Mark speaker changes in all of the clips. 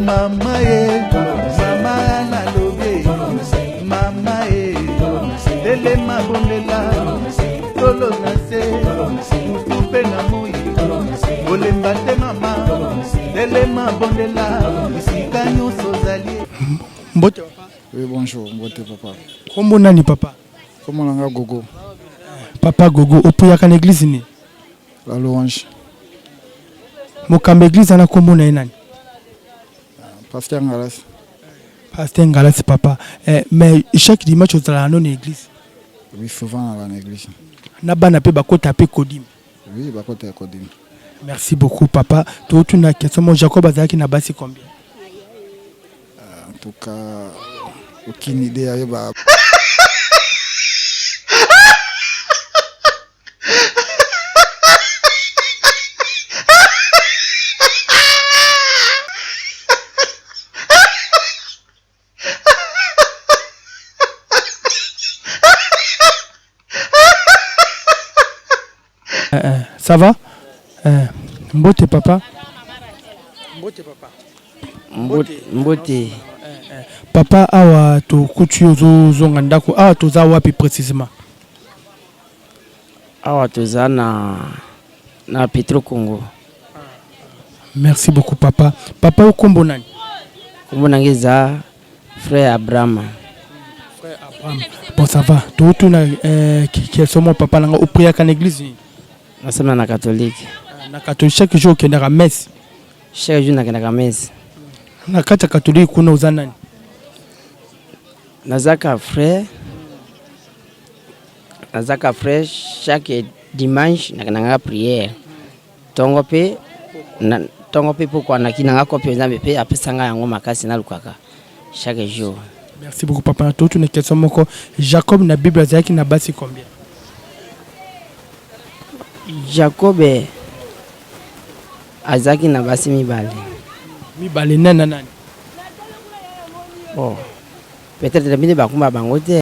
Speaker 1: mama ye mama nalobi mama ye telema bondela tolo na se butu mpe na moi kolemba te mama telema bondela esika nyonso ozali
Speaker 2: Mbote papa.
Speaker 3: Oui, bonjour, mbote papa.
Speaker 2: Kombo nani papa?
Speaker 3: Kombo na nga Gogo.
Speaker 2: Papa Gogo, opuyaka na église nini?
Speaker 3: La Louange.
Speaker 2: Mokambi église ana kombo na ye nani?
Speaker 3: Pasteur Ngalas.
Speaker 2: Pasteur Ngalas papa. Eh, mais chaque dimanche ozalaka no na église?
Speaker 3: Oui, souvent na l'église.
Speaker 2: Na bana pe bakota pe kodima.
Speaker 3: Oui, bakota ya kodima.
Speaker 2: Merci beaucoup papa. Totuna question mo Jacob azalaki na basi combien?
Speaker 3: En tout cas, aucune idée ayeba.
Speaker 2: Eh, eh, ça va? Eh, mbote papa. Mbote papa.
Speaker 4: Mbote. Mbote.
Speaker 2: Papa awa tokuti yo ozozonga ndako awa toza wapi précisément?
Speaker 4: Awa toza na na Petro Congo.
Speaker 2: Merci beaucoup papa. Papa okombo nani?
Speaker 4: Kombo na ngai eza frère Abraham.
Speaker 2: Frère Abraham. Bon ça va. Totuna eh, question mo papa nanga opriaka na église nini?
Speaker 4: Nasambela na catholique.
Speaker 2: Na catholique chaque jour okendaka messe.
Speaker 4: Chaque jour nakendaka messe.
Speaker 2: Na kati ya catholique kuna oza nani?
Speaker 4: Nazaka frère. Nazaka frère chaque dimanche nakendaka prière. Tongo pe na tongo pe pokwa naki nanga kopi Nzambe pe apesa nga yango makasi nalukaka chaque jour.
Speaker 2: Merci beaucoup papa na totuna question moko Jacob na Bible azalaki na basi combien?
Speaker 4: Jacob azalaki na basi mibale.
Speaker 2: Mibale nani na nani?
Speaker 4: Bon, peut-être na bino bakumba bango te.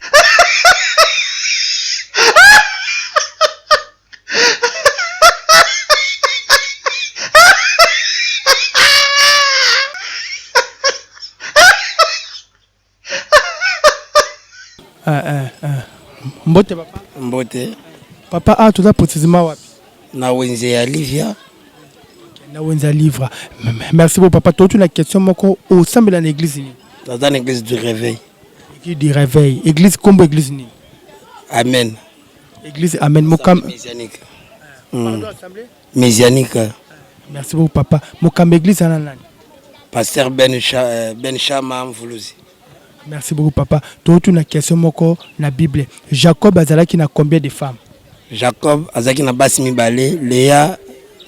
Speaker 2: Eh, eh, eh. Mbote papa.
Speaker 5: Mbote.
Speaker 2: Papa ah toza précisément wapi?
Speaker 5: Na wenze ya Livia.
Speaker 2: Na wenze ya Livra. Merci beaucoup papa. Totuna question moko osambela na église nini?
Speaker 5: Naza na église du réveil.
Speaker 2: Église du réveil. Église kombo église nini?
Speaker 5: Amen.
Speaker 2: Église Amen. Mokam
Speaker 5: Messianique. Messianique.
Speaker 2: Merci beaucoup papa. Mokamba église ana nani?
Speaker 5: Pasteur Ben, Cha, Ben Chama Mvuluzi.
Speaker 2: Merci beaucoup papa. Totuna question moko na Bible. Jacob azalaki na combien de femmes?
Speaker 5: Jacob azalaki na basi mibale, Lea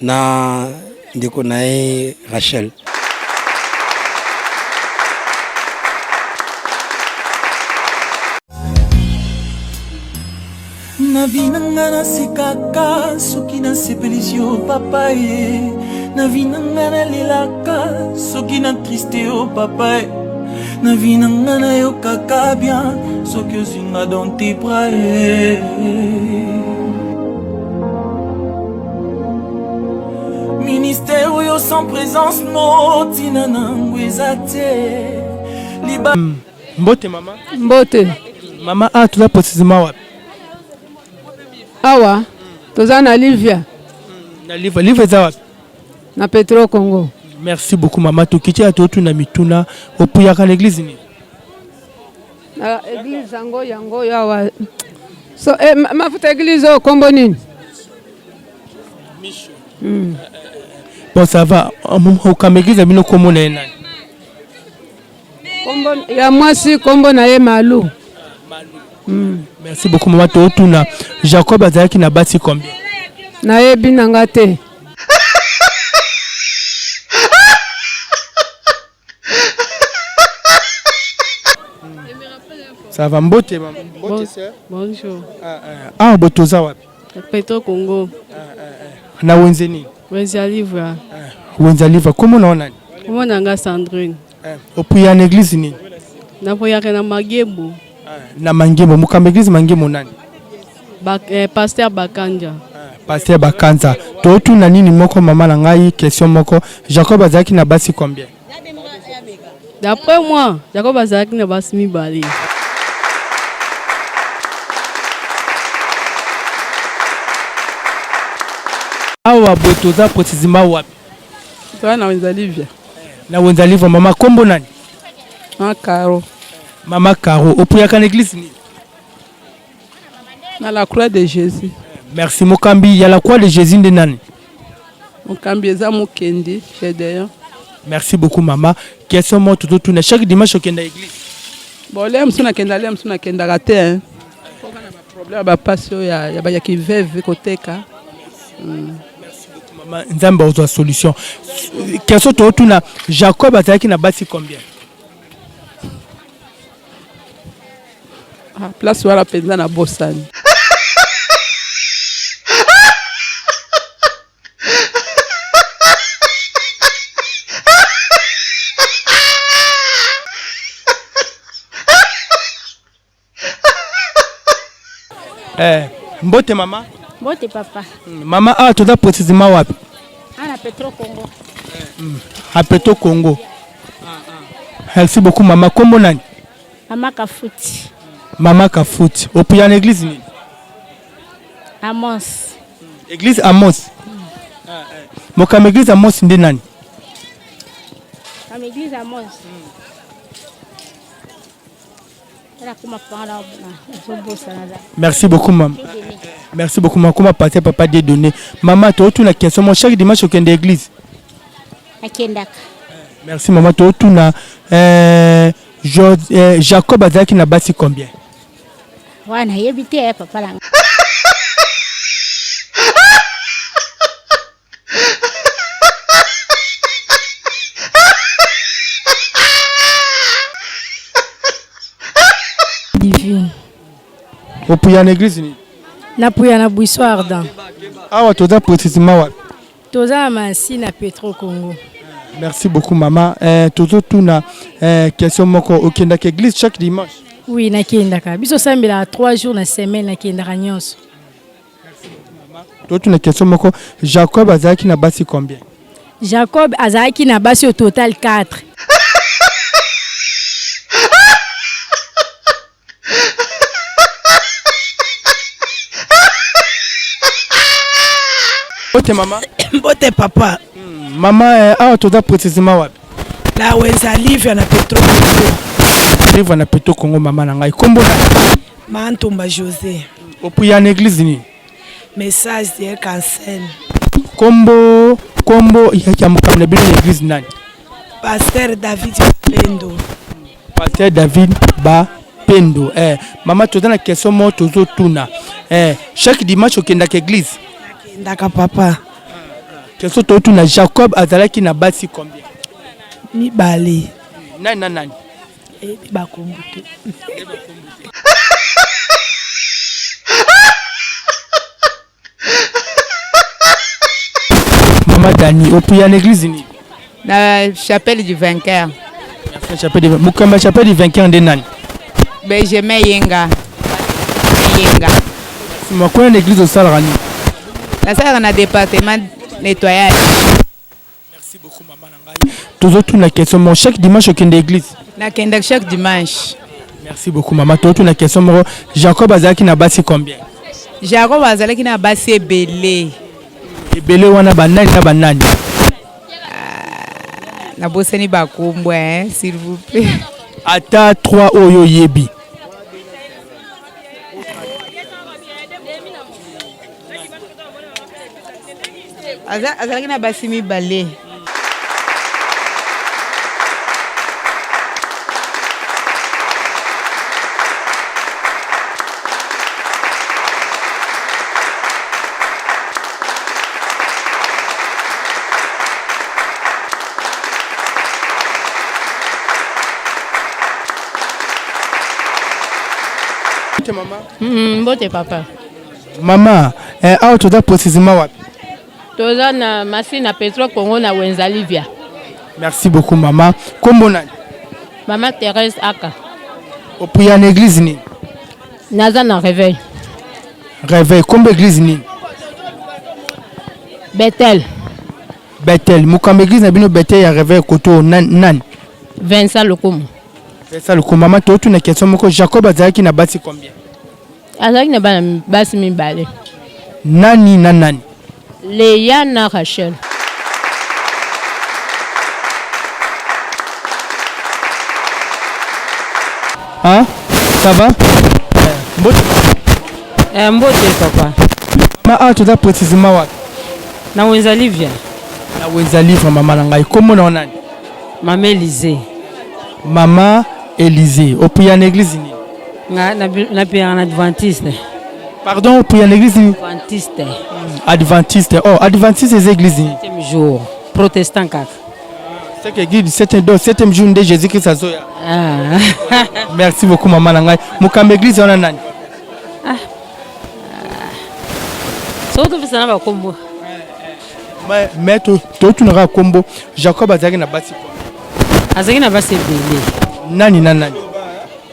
Speaker 5: na ndeko na ye Rachel.
Speaker 1: Na vie na nga nasekaka soki nasepelisi yo papa ye na vie na nga nalelaka soki na triste yo papa ye na vie na nga nayokaka bien soki ozwi nga dans tes bras ye ministère oyo sans présence no ntina nango eza te liba
Speaker 2: Mbote mama.
Speaker 6: Mbote.
Speaker 2: Mama ah toza précisément wapi?
Speaker 6: Awa toza na Livia.
Speaker 2: Na Livia, Livia eza wapi?
Speaker 6: Na Petro Congo.
Speaker 2: Merci beaucoup mama tokiti ya totuna mituna opuyaka na église nini?
Speaker 6: Na église yango yango oyo awa. So eh, mafuta église oyo kombo nini?
Speaker 2: Mm. Bon ça va. Okamba église ya bino kombo na ye nani?
Speaker 6: Kombo ya mwasi kombo na ye Malu.
Speaker 2: Merci beaucoup mama totuna Jacob azalaki na basi combien?
Speaker 6: Nayebi na nga te.
Speaker 2: Ça va mbote mama. Mbote sœur.
Speaker 7: Bonjour.
Speaker 2: Ah bo toza wapi?
Speaker 7: Petro Congo.
Speaker 2: Na wenze nini?
Speaker 7: Wenze ya Livra.
Speaker 2: Wenze ya Livra kombo na yo nani?
Speaker 7: Kombo na nga Sandrine.
Speaker 2: Opriya na église nini?
Speaker 7: Napoyaka na Mangembo.
Speaker 2: Na Mangembo, mokambi église Mangembo nani?
Speaker 7: Ba, eh, Pasteur Bakanja.
Speaker 2: Pasteur Bakanza. Totuna nini moko mama na ngai question moko. Jacob azalaki na basi combien?
Speaker 7: D'après moi, Jacob azalaki na basi mibale.
Speaker 2: Awa boye toza precisement wapi?
Speaker 6: Toza na Wenza Livia.
Speaker 2: Na Wenza Livia, mama kombo nani?
Speaker 6: Mama Caro.
Speaker 2: Mama Caro, opuyaka na église nini?
Speaker 6: Na la croix de Jésus.
Speaker 2: Merci mokambi ya la croix de Jésus nde nani?
Speaker 6: Mokambi eza Mukendi Gedeon.
Speaker 2: Merci beaucoup mama. Question moko tozotuna chaque dimanche okenda église?
Speaker 6: Bon, lea mosusu nakenda, lea mosusu nakendaka te. Hein. Mpo na ba problème ya bapasi oyo ya, ya, ya kiveve koteka.
Speaker 2: Merci beaucoup mama. Nzambe ozwa solution. Question tozotuna Jacob azalaki na basi combien?
Speaker 6: Ah, place wana mpenza nabosani.
Speaker 2: Eh, mbote mama.
Speaker 8: Mbote papa.
Speaker 2: Mama awa toza précisément wapi?
Speaker 8: Ana Petro Congo.
Speaker 2: A Petro Congo. Merci beaucoup mama. Kombo nani?
Speaker 8: Mama Kafuti.
Speaker 2: Mama Kafuti. Opuya na église nini?
Speaker 8: Amos.
Speaker 2: Église Amos. Mokamba église Amos nde nani?
Speaker 8: Mama église Amos.
Speaker 2: Merci beaucoup maman. Merci beaucoup maman. Comment passer papa Dieudonné? Maman, tu as la question. Mon chaque dimanche okende église.
Speaker 8: Akendaka.
Speaker 2: Merci maman, tu as Jacob azalaki na basi combien?
Speaker 8: Wana yebi te eh, papa langa.
Speaker 9: Divine.
Speaker 2: Opuya na église nini?
Speaker 9: Napuya na Buisson Ardent.
Speaker 2: Awa toza précisément wapi?
Speaker 9: Toza na Masina na Petro Congo.
Speaker 2: Merci beaucoup maman. Eh, tozotuna eh, question moko okendaka église chaque dimanche?
Speaker 9: Oui, nakendaka. Biso sambelaka 3 jours na semaine nakendaka nyonso.
Speaker 2: Tozotuna question moko Jacob azalaki na basi combien?
Speaker 9: Jacob azalaki na basi au total 4.
Speaker 2: Mbote mama.
Speaker 10: Mbote papa.
Speaker 2: Mama eh, awa toza précisément wapi?
Speaker 10: Na Wenza Livia na Petro Congo.
Speaker 2: Livia na Petro Congo mama na ngai. Kombo na
Speaker 10: Mantumba José.
Speaker 2: Opuya na église nini?
Speaker 10: Message de cancel.
Speaker 2: Kombo kombo ya mokambi na bino na église nani?
Speaker 10: Pasteur David Pendo.
Speaker 2: Pasteur David Ba Pendo. Eh, mama toza na question moko tozotuna. Eh, chaque dimanche okendaka église?
Speaker 10: Nakendaka papa.
Speaker 2: Question tozotuna Jacob azalaki na basi combien?
Speaker 10: Mibale.
Speaker 2: Nani na nani?
Speaker 10: Eyebi bakombo te.
Speaker 2: Mama Dani, opuya na église nini?
Speaker 11: Na chapelle du vainqueur.
Speaker 2: Merci, chapelle du Mokamba chapelle du vainqueur nde nani?
Speaker 11: Benjamin Yenga. Yenga.
Speaker 2: Makona na église osalaka nini?
Speaker 11: Nasalaka na département nettoyage.
Speaker 2: Merci beaucoup maman na ngai. Tozotuna question moko chaque dimanche okende église?
Speaker 11: Nakendaka chaque dimanche.
Speaker 2: Merci beaucoup maman. Tozotuna question moko Jacob azalaki na basi combien?
Speaker 11: Jacob azalaki na basi ebele.
Speaker 2: Ebele wana banani na banani?
Speaker 11: Nabosani bakombo hein, s'il vous plaît.
Speaker 2: Ata 3 oyo oyebi.
Speaker 11: Azalaki na basi mibale.
Speaker 8: Mbote papa.
Speaker 2: Mama, eh, awa toza précisément wapi?
Speaker 8: Toza na Masina Petro Congo na Wenza Livia.
Speaker 2: Merci beaucoup mama. Kombo nani?
Speaker 8: Mama Thérèse Aka.
Speaker 2: Opuya na église nini?
Speaker 8: Naza na réveil.
Speaker 2: Réveil, kombo église nini?
Speaker 8: Bethel.
Speaker 2: Bethel, mokambi église na bino Bethel ya réveil koto nani?
Speaker 8: Vincent Lokumu.
Speaker 2: Vincent Lokumu, mama totuna question moko, Jacob azalaki na basi combien?
Speaker 8: Azalaki na bana basi mibale.
Speaker 2: Nani na nani?
Speaker 8: Leya na Rachel.
Speaker 2: Hein? Ça va? Mbote.
Speaker 12: Eh, mbote papa.
Speaker 2: Ma ah, toza précisément wapi?
Speaker 12: Na Wenza Livia.
Speaker 2: Na Wenza Livia mama na ngai. Kombo na nani?
Speaker 12: Mama Elysée.
Speaker 2: Mama Elysée. Opriya na église nini?
Speaker 12: Nga na na priya na Adventiste.
Speaker 2: Pardon, opriya na église nini?
Speaker 12: Adventiste.
Speaker 2: Adventiste. Oh, Adventiste eza église nini?
Speaker 12: Septième jour. Protestant kaka.
Speaker 2: C'est que église du septième do septième jour nde Jésus Christ azoya.
Speaker 12: Ah.
Speaker 2: Merci beaucoup mama na ngai. Mokambi église wana nani?
Speaker 12: Ah. Soki topesa na bakombo.
Speaker 2: Mais mais to totunaka kombo Jacob azalaki na basi
Speaker 12: Azalaki na basi ebele.
Speaker 2: Nani na nani?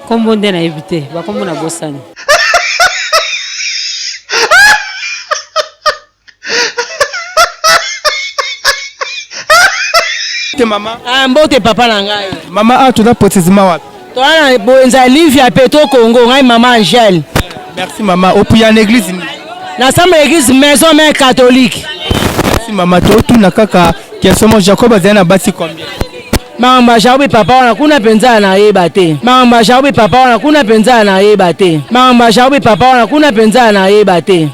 Speaker 12: Kombo nde nayebi te, bakombo na bosani.
Speaker 2: Te mama.
Speaker 13: Ah, mbote papa na ngai.
Speaker 2: Mama ah toza précisément wapi?
Speaker 13: Toza na Boenza Livia Petro Congo, ngai mama Angèle.
Speaker 2: Merci mama. Opriya na église nini?
Speaker 13: Nasamba église Maison Mère Catholique.
Speaker 2: Merci mama, totuna kaka question moko Jacob azali na basi combien?
Speaker 13: Makambo ya Jacob papa wana kuna mpenza nayeba te. Makambo ya Jacob papa wana kuna mpenza nayeba te. Makambo ya Jacob papa wana kuna mpenza nayeba te.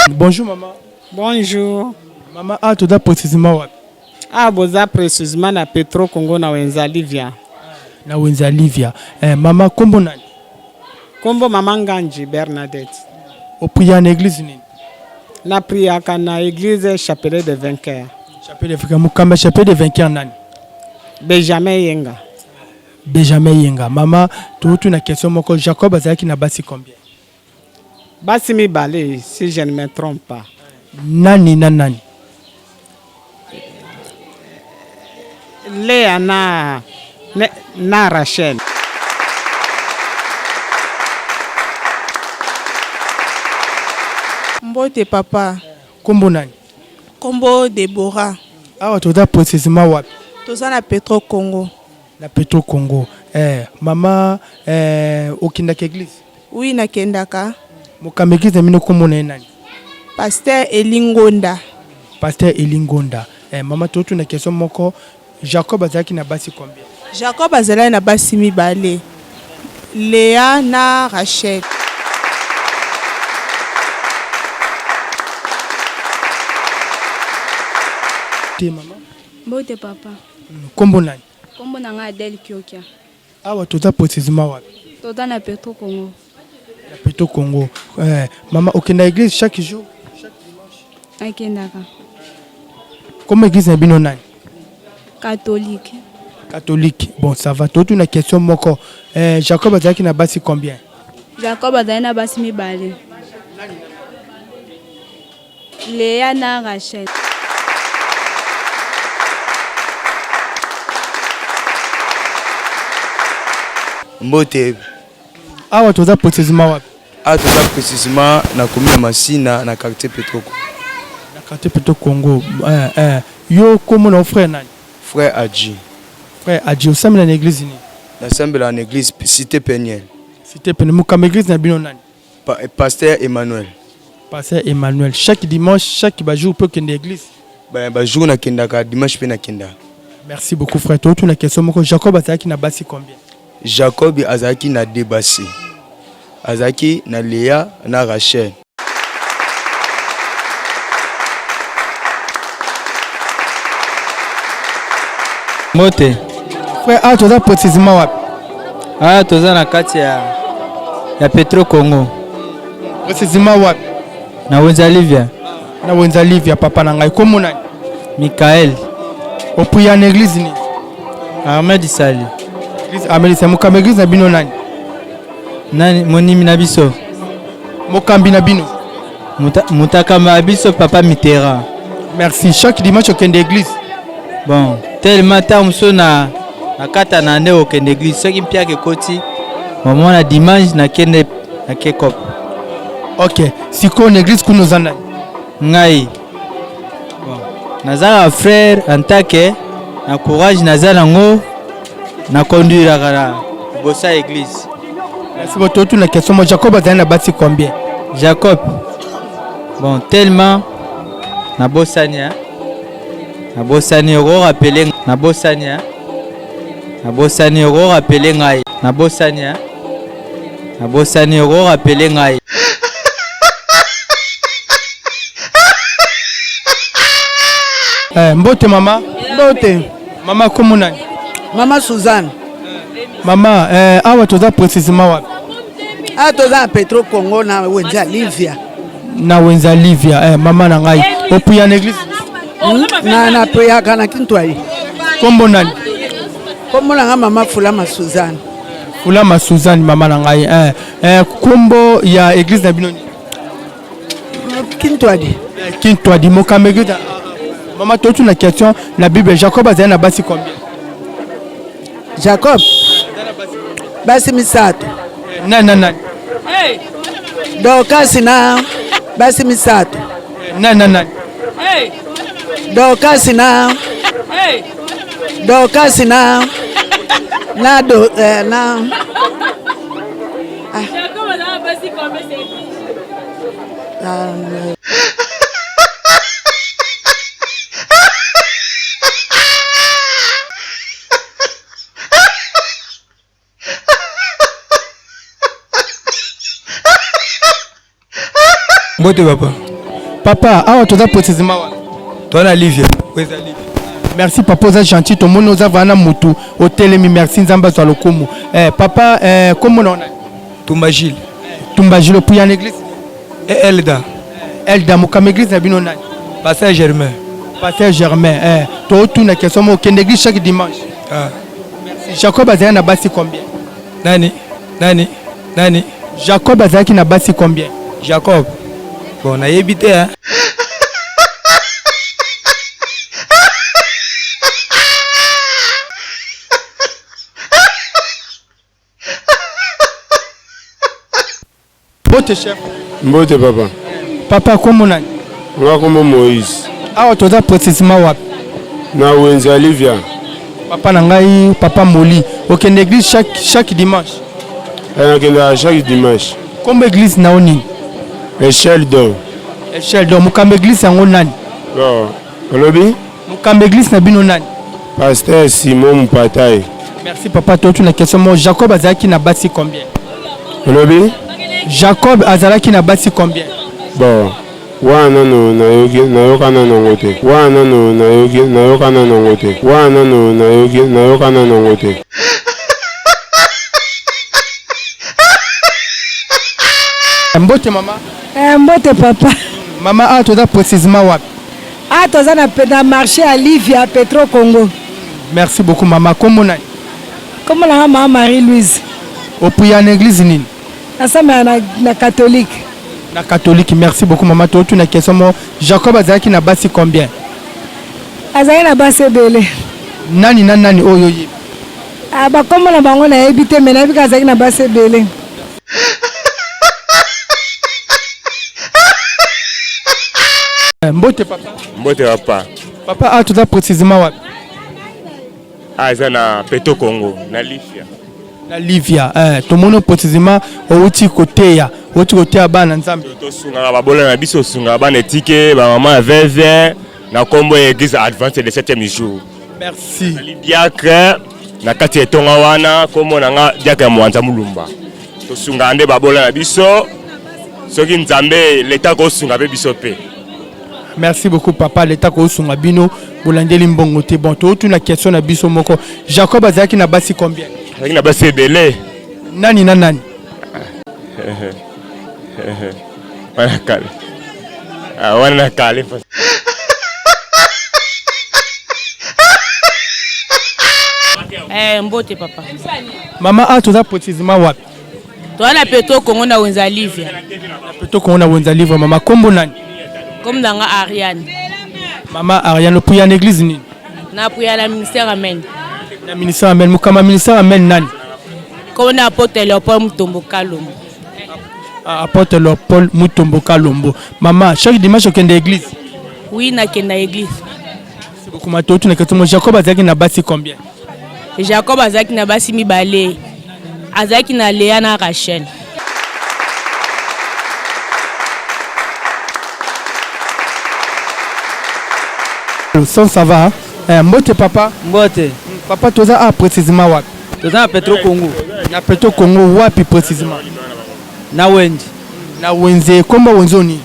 Speaker 2: Bonjour maman.
Speaker 14: Bonjour.
Speaker 2: Maman, ah toza précisément wapi?
Speaker 14: Ah boza précisément na Petro Congo na Wenza Livia.
Speaker 2: Na Wenza Livia. Eh, mama kombo nani?
Speaker 14: Kombo mama Nganji Bernadette.
Speaker 2: Opriya na église nini?
Speaker 14: Na priaka na église Chapelet de Vainqueurs.
Speaker 2: Chapelet de Vainqueurs. Mokamba Chapelet de Vainqueurs nani?
Speaker 14: Benjamin Yenga.
Speaker 2: Benjamin Yenga. Mama, totuna question moko Jacob azalaki na basi combien?
Speaker 14: Basi mibale si je ne me trompe pas.
Speaker 2: Nani na nani?
Speaker 14: Lea na, na Rachel.
Speaker 15: Mbote papa.
Speaker 2: Kombo nani?
Speaker 15: Kombo Deborah.
Speaker 2: Awa toza précisément wapi?
Speaker 15: Toza na Petro Congo.
Speaker 2: Na Petro Congo. Eh, mama eh, okendaka église?
Speaker 15: Oui, nakendaka.
Speaker 2: Mokambi église na bino kombo na ye nani?
Speaker 15: Pasteur Eli Ngonda.
Speaker 2: Pasteur Eli Ngonda. Eh, mama totuna question moko, Jacob azalaki na basi combien?
Speaker 15: Jacob azalaki na basi mibale, Lea na Rachel.
Speaker 2: Te mama.
Speaker 16: Mbote papa.
Speaker 2: Kombo nani?
Speaker 16: Kombo na ngai Adèle Kiokia.
Speaker 2: Awa toza précisément wapi?
Speaker 16: Toza na Petro Congo.
Speaker 2: Na Petro Congo. Eh, mama okenda église chaque jour?
Speaker 16: Nakendaka.
Speaker 2: Kombo église na bino nani?
Speaker 16: Catholique.
Speaker 2: Catholique. Bon, ça va. Totuna question moko. Eh, Jacob azalaki na basi combien?
Speaker 16: Jacob azali na basi mibale. Lea na Rachel.
Speaker 17: Mbote.
Speaker 2: Awa toza précisément wapi?
Speaker 17: Awa toza précisément na commune ya Masina na quartier Petro Congo.
Speaker 2: Na quartier Petro Congo. Eh, eh. Yo kombo na frère nani?
Speaker 17: Frère Adji.
Speaker 2: Frère Adji, osambela na église nini?
Speaker 17: Nasambela na église Cité Peniel.
Speaker 2: Cité Peniel. Mokambi église na bino nani?
Speaker 17: Pa, Pasteur Emmanuel.
Speaker 2: Pasteur Emmanuel. Chaque dimanche, chaque ba jour peut kende église.
Speaker 17: Ba, ba jour nakendaka dimanche pe nakenda.
Speaker 2: Merci beaucoup frère. Totuna question moko Jacob azalaki na basi combien?
Speaker 17: Jacob azalaki na deux basi. Azalaki na Lea na Rachel.
Speaker 18: Mbote.
Speaker 2: Frère, ah toza précisément wapi?
Speaker 18: Ah toza na kati ya ya Petro Congo.
Speaker 2: Précisément wapi?
Speaker 18: Na Wenza Livia.
Speaker 2: Na Wenza Livia papa na ngai. Kombo nani?
Speaker 18: Michael.
Speaker 2: Opriya na église nini?
Speaker 18: Ahmed Sali.
Speaker 2: Église Ahmed Sali. Mokambi église na bino nani?
Speaker 18: Nani monimi na biso?
Speaker 2: Mokambi na bino.
Speaker 18: Mutakamba ya biso papa Mitterrand.
Speaker 2: Merci. Chaque dimanche okende église.
Speaker 18: Bon. Tellement ntango mosusu na nakatana nde kokende eglise soki mpiaka ekoti mamona dimanche nakende nake cop.
Speaker 2: Ok, sikoyo na eglise kuna oza nani?
Speaker 18: Ngai bon, nazaka frère en tant que na courage naza nango na conduiraka na liboso ya eglise.
Speaker 2: Merci beaucoup. Totuna question mo Jacob azali na basi combien?
Speaker 18: Jacob bon tellement nabosani hein? Nabosani oko rappeler nabosani hein? Nabosani oko rappeler ngai nabosani hein? Nabosani oko rappeler ngai.
Speaker 2: Eh, mbote mama.
Speaker 10: Mbote.
Speaker 2: Mama kombo nani?
Speaker 10: Mama Suzanne.
Speaker 2: Mama, eh, awa toza précisément wapi?
Speaker 10: Awa toza na Petro Congo na wenze ya Livia.
Speaker 2: Na wenze ya Livia, eh, mama na ngai. Opuya na église?
Speaker 10: Na na puyaka na Kintwai.
Speaker 2: Kombo nani?
Speaker 10: Kombo na nga mama Fulama Suzanne.
Speaker 2: Fulama Suzanne mama na ngai. Eh, eh, kombo ya église na bino nini?
Speaker 10: Kintwadi.
Speaker 2: Eh, Kintwadi mokambi église. Mama totuna question na Bible Jacob azali na basi combien?
Speaker 10: Jacob basi misato.
Speaker 2: Nani na nani?
Speaker 10: Dorcas na basi misato.
Speaker 2: Nani na nani?
Speaker 10: Dorcas na Dorcas na na do, eh, na ah.
Speaker 17: Mbote papa.
Speaker 2: Papa, awa toza précisément wapi?
Speaker 17: Toza na Livia. Oyo eza Livia.
Speaker 2: Merci papa, oza gentil, tomoni oza vana mutu otelemi, merci Nzambe azwa lokumu. Eh, papa, eh, kombo na yo nani?
Speaker 17: Tumba Gilles.
Speaker 2: Tumba Gilles, opuya na église?
Speaker 17: E Elda.
Speaker 2: Elda, mokamba église na bino nani?
Speaker 17: Pasteur Germain.
Speaker 2: Pasteur Germain, eh, totuna question moko, okende église chaque dimanche?
Speaker 17: Ah.
Speaker 2: Merci. Jacob azali na basi combien?
Speaker 17: Nani? Nani? Nani?
Speaker 2: Jacob azalaki na basi combien?
Speaker 17: Jacob. Bon, nayebi te hein.
Speaker 2: Mbote chef.
Speaker 19: Mbote papa.
Speaker 2: Papa kombo nani?
Speaker 19: Nga kombo Moïse.
Speaker 2: Awa toza précisément wapi?
Speaker 19: Na wenze ya Livia.
Speaker 2: Papa na ngai papa Moli, okende église chaque dimanche?
Speaker 19: Eh, nakendaka chaque dimanche.
Speaker 2: Kombo église na yo nini?
Speaker 19: Echelle d'or.
Speaker 2: Echelle d'or, mokambi église yango nani?
Speaker 19: Bon, olobi?
Speaker 2: Mokambi église na bino nani?
Speaker 19: Pasteur Simon Mupatai.
Speaker 2: Merci papa, totuna question moko, Jacob azalaki na basi combien?
Speaker 19: Olobi?
Speaker 2: Jacob azalaki na basi combien?
Speaker 19: Bon, wana nano nayoki nayoka nano yango te. Wana nano nayoki nayoka nano yango te. Wana nano nayoki nayoka nano yango te.
Speaker 2: Mbote mama.
Speaker 20: Eh, mbote papa.
Speaker 2: Mama, awa toza précisément wapi?
Speaker 20: Ah, toza na, na marché ya Livia Petro Congo.
Speaker 2: Merci beaucoup mama. Kombo nani?
Speaker 20: Kombo na nga mama Marie Louise.
Speaker 2: Opuya na église nini?
Speaker 20: Nasambela na, na catholique.
Speaker 2: Na catholique. Merci beaucoup mama. Totuna question moko, Jacob azalaki na basi combien?
Speaker 20: Azalaki na basi ebele.
Speaker 2: Nani na nani oyo oyebi?
Speaker 20: Ah, bakombo na bango nayebi te, mais nayebi kaka azalaki na basi ebele.
Speaker 2: Mbote papa.
Speaker 21: Mbote papa.
Speaker 2: Papa, awa toza précisément wapi?
Speaker 21: Ah, eza na Petro Congo na Livia.
Speaker 2: Na Livia, eh, tomoni précisément outi koteya, outi koteya bana Nzambe.
Speaker 21: Tosungaka babola na biso, osungaka bana etike, bamama ya veuve na kombo ya église Adventiste de 7e jour.
Speaker 2: Merci.
Speaker 21: Nazali diacre na kati ya etonga wana, kombo na nga diacre ya Mwanza Mulumba. Tosungaka nde babola na biso, soki Nzambe leta kosunga mpe biso mpe.
Speaker 2: Merci beaucoup papa, leta kosunga bino bolandeli mbongo te. Bon, totuna question na biso moko. Jacob azalaki na basi combien?
Speaker 21: Azalaki na basi ebele.
Speaker 2: Nani na nani?
Speaker 21: Wana kale. Ah, wana kale.
Speaker 8: Eh, mbote papa.
Speaker 2: Mama, awa toza précisément wapi?
Speaker 8: Toza na Petro Congo na wenze ya Livia.
Speaker 2: Petro Congo na wenze ya Livia, mama kombo nani?
Speaker 8: Kombo na nga Ariane.
Speaker 2: Mama Ariane, opuya na église nini?
Speaker 8: Na priya na ministère amen.
Speaker 2: Na ministère amen. Mokamba ministère amen nani?
Speaker 8: Kombo na apôtre Léopold Mutombo Kalombo.
Speaker 2: Ah, apôtre Léopold Mutombo Kalombo. Maman, chaque dimanche okende église?
Speaker 8: Oui, nakenda église.
Speaker 2: Merci beaucoup mato tuna question mo Jacob azalaki na basi combien?
Speaker 8: Jacob azalaki na basi mibale. Azalaki na Léa na Rachel.
Speaker 2: Son ça va? Eh, mbote papa.
Speaker 18: Mbote.
Speaker 2: Papa toza a précisément wapi?
Speaker 18: Toza na Petro Congo.
Speaker 2: Na Petro Congo wapi précisément?
Speaker 18: Na Wenze.
Speaker 2: Na Wenze, kombo Wenze oni?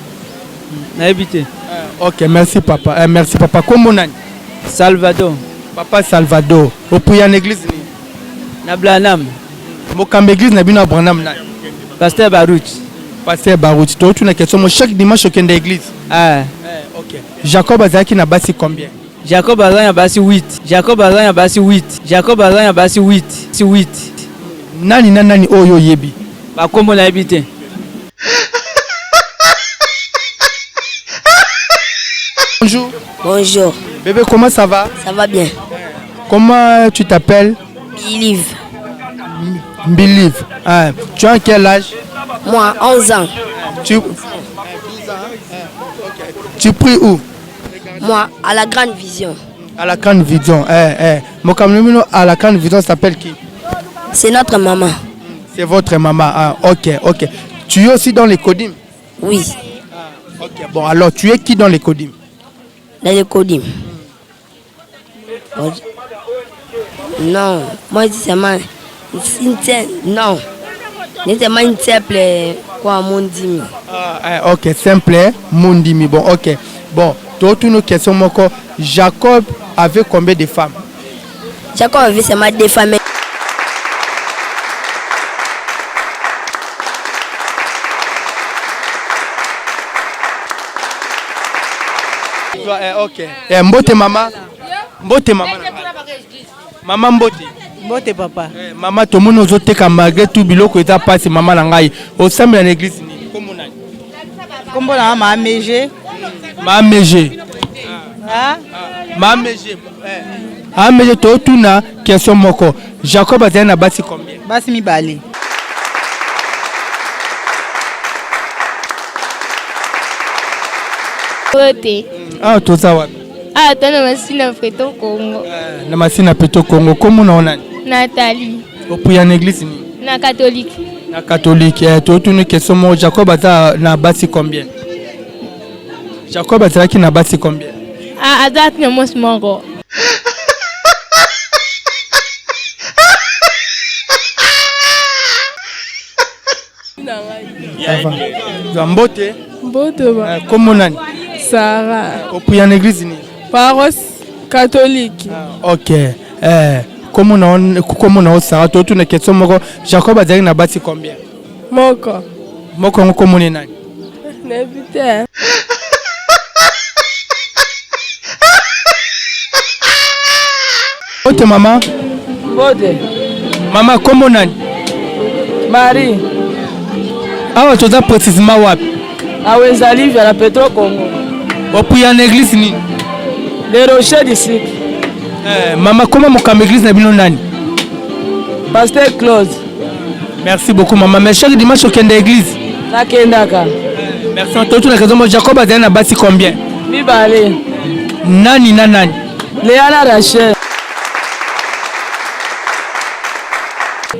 Speaker 18: Nayebi te.
Speaker 2: Eh, ok, merci papa. Eh, merci papa. Kombo nani?
Speaker 18: Salvador.
Speaker 2: Papa Salvador. Opuya na église nini?
Speaker 18: Na Branham.
Speaker 2: Mokambi église na bino ya Branham nani?
Speaker 18: Pasteur Baruch.
Speaker 2: Pasteur Baruch. Totuna question mo chaque dimanche okende église.
Speaker 18: Ah.
Speaker 2: Eh, ok. Jacob azalaki na basi combien?
Speaker 18: Jacob azalaki na basi 8. Jacob azalaki na basi 8. Jacob azalaki na basi 8. 8.
Speaker 2: Nani na nani oyo oyebi?
Speaker 18: Bakombo nayebi te.
Speaker 2: Bonjour.
Speaker 3: Bonjour.
Speaker 2: Bébé, comment ça va?
Speaker 3: Ça va bien.
Speaker 2: Comment tu t'appelles?
Speaker 3: Believe.
Speaker 2: Believe. Ah, tu as quel âge?
Speaker 3: Moi, 11 ans.
Speaker 2: Tu, tu pries où?
Speaker 3: Moi, à la grande vision.
Speaker 2: À la grande vision. Eh, eh. Mon cameroun à la grande vision s'appelle qui?
Speaker 3: C'est notre maman.
Speaker 2: C'est votre maman. Ah, ok, ok. Tu es aussi dans les codim?
Speaker 3: Oui.
Speaker 2: Ah, ok, bon, alors tu es qui dans les codim?
Speaker 3: Dans les codim. Non, moi je dis seulement une non. Seulement une simple quoi mondimi.
Speaker 2: Ah, eh, ok, simple mondimi. Bon, ok. Bon, toi tu nos questions moko. Jacob avait combien de femmes?
Speaker 3: Jacob avait seulement deux femmes.
Speaker 2: Eh, ok. Eh, mbote mama. Mbote mama. Mama mbote.
Speaker 11: Mbote papa.
Speaker 2: Eh, mama tomoni ozoteka malgré tout biloko eza pasi mama na ngai. Osambela na église nini? Kombo nani?
Speaker 11: Kombo na mama Meje.
Speaker 2: Mama Meje.
Speaker 11: Ah?
Speaker 2: Mama Meje. Eh. Mama Meje totuna question moko. Jacob azali na basi combien?
Speaker 11: Basi mibale.
Speaker 22: Mbote.
Speaker 2: Ah, toza wapi?
Speaker 22: Ah, toza na Masina Petro Congo.
Speaker 2: Eh, na Masina Petro Congo. Kombo na nani?
Speaker 22: Nathalie.
Speaker 2: Opuya na église nini?
Speaker 22: Na catholique.
Speaker 2: Na catholique. Eh, totuni question moko Jacob aza na basi combien? Jacob azalaki na basi combien?
Speaker 22: Ah, azalaki na mwasi moko.
Speaker 2: Mbote.
Speaker 23: Mbote ba.
Speaker 2: Eh, kombo nani?
Speaker 23: Sarah.
Speaker 2: Opuya na église nini?
Speaker 23: Paroisse catholique.
Speaker 2: Ah, ok. Eh, kombo na kombo na Sarah, totuna question moko Jacob azalaki na basi combien?
Speaker 23: Moko.
Speaker 2: Moko yango kombo ni nani?
Speaker 23: Nayebi te.
Speaker 2: Mbote mama.
Speaker 13: Mbote.
Speaker 2: Mama kombo nani?
Speaker 13: Marie.
Speaker 2: Awa toza précisément wapi?
Speaker 13: Awa ezali via na Petro Congo.
Speaker 2: Opuya na église nini?
Speaker 13: Le Rocher du Cycle.
Speaker 2: Eh, mama koma mokambi église na bino nani?
Speaker 13: Pasteur Claude.
Speaker 2: Merci beaucoup maman. Mais chaque dimanche okende église?
Speaker 13: Nakendaka.
Speaker 2: Merci. Toto na kazomo Jacob azali na basi combien?
Speaker 13: Mibale.
Speaker 2: Nani na nani?
Speaker 13: Léa na Rachel.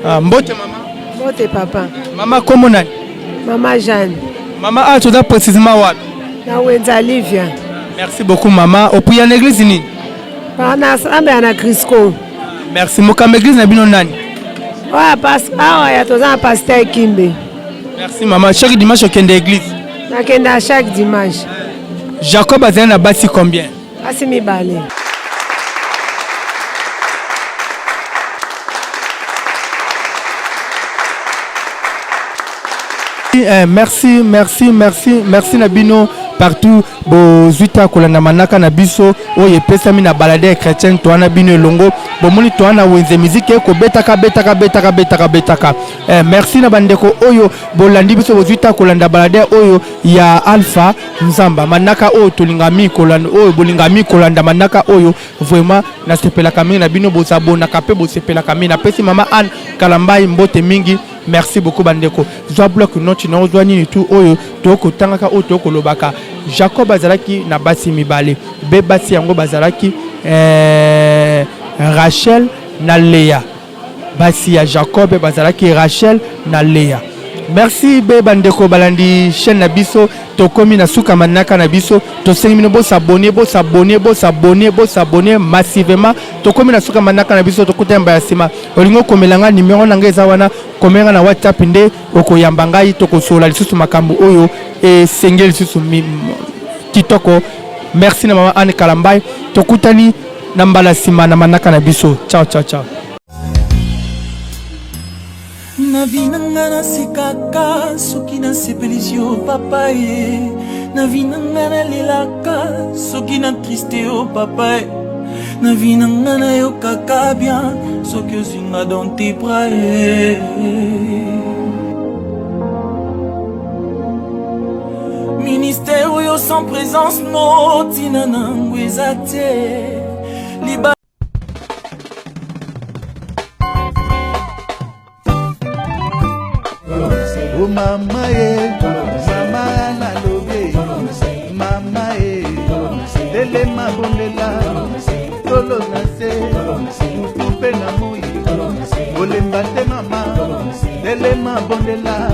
Speaker 2: Ah, mbote mama.
Speaker 20: Mbote papa.
Speaker 2: Mama kombo nani?
Speaker 20: Mama Jeanne.
Speaker 2: Mama ah toza précisément wapi?
Speaker 20: Na Wenza Livia.
Speaker 2: Merci beaucoup mama. Opuya na église nini?
Speaker 20: Na sambela na Crisco.
Speaker 2: Merci. Mokambi église na bino nani?
Speaker 20: Oya pas awa ya toza na pasteur Kimbe.
Speaker 2: Merci mama. Chaque dimanche okende église?
Speaker 20: Nakenda chaque dimanche.
Speaker 2: Jacob azali na basi combien?
Speaker 20: Basi mibale.
Speaker 2: Merci, merci, merci, merci na bino partout bozwi ta kolanda manaka na biso oyo epesami na balade ya chrétienne. Toa na bino elongo, bomoni toa na wenze miziki ekobetaka betaka betaka betaka betaka. Merci na bandeko oyo bolandi biso, bozwi ta kolanda balade oyo ya Alpha Nzamba, manaka oyo tolinga mingi kolanda, oyo bolinga mingi kolanda manaka oyo. Vraiment nasepelaka mingi na bino, bosabonaka mpe bosepelaka mingi. Napesi mama Anne Kalambai mbote mingi. Merci beaucoup bandeko. Zwa bloc note na ozwa nini tu oyo tokotangaka, oyo tokolobaka. Jacob azalaki na basi mibale, be basi yango bazalaki Rachel na Lea. Basi ya Jacob bazalaki Rachel na Lea. Merci be bandeko balandi chaîne na biso. Tokomi na suka manaka na biso. Tosengi bino bosabone, bosabone, bosabone, bosabone massivement. Tokomi na suka manaka na biso. Tokuta yamba ya nsima. Olingi okomela ngai, nimero na ngai eza wana. Komela ngai na WhatsApp nde okoyamba ngai, tokosola lisusu makambo oyo esengeli lisusu kitoko. Merci na mama Anne Kalambai. Tokutani na mbala nsima na manaka na biso. Ciao, ciao, ciao.
Speaker 1: Na vie na nga nasekaka soki nasepelisi yo papa ye. Na vie na nga nalelaka soki na triste yo papa ye. Na vie na nga nayokaka bien soki ozwi nga dans tes bras ye. Ministère oyo sans présence no ntina nango eza te. Liba
Speaker 4: O mama ye, mama nalobi, mama ye, telema bondela, tolo na se, butu mpe na moi, kolemba te mama, telema bondela.